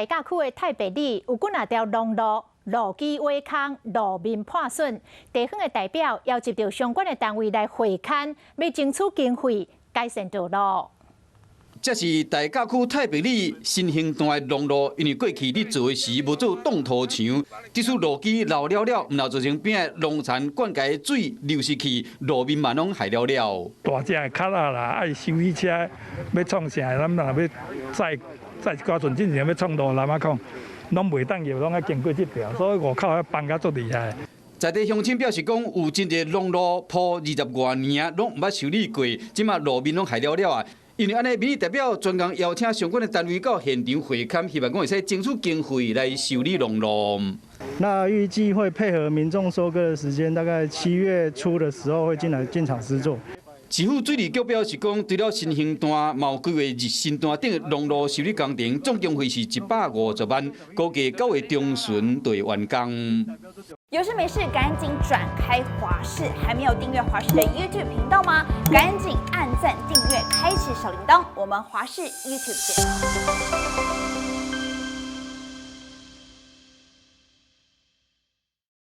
大甲區的太白里有幾若條農路，路基挖空，路面破損。地方的代表邀集著相關的單位來會勘，欲爭取經費改善道路。這是大甲區太白里新興段的農路，因為過去咧做的時無做擋土牆，這處路基老了了，毋但造成邊仔農田灌溉的水流失去，路面嘛攏害了了。大隻的卡仔啦，愛修理車欲創啥，咱若欲載載一寡船進前欲創路，難仔講，攏袂當入，攏愛經過這條，所以外口遐崩甲足厲害。在地鄉親表示講，有真濟農路鋪20外年，攏毋捌修理過，這馬路面攏害了了啊！因為按呢，民意代表專工邀請相關的單位到現場會勘，希望講會使爭取經費來修理農路。那預計會配合民眾收割的時間，大概7月初的時候會進來進場施作。市府水利局表示講，除了新興段，嘛有規劃日新段等農路修理工程，總經費是150萬，估計9月中旬就會完工。有事沒事趕緊轉開華視，還沒有訂閱華視的 YouTube 頻道嗎？趕緊按讚、訂閱、開啟小鈴鐺，我們華視 YouTube 見。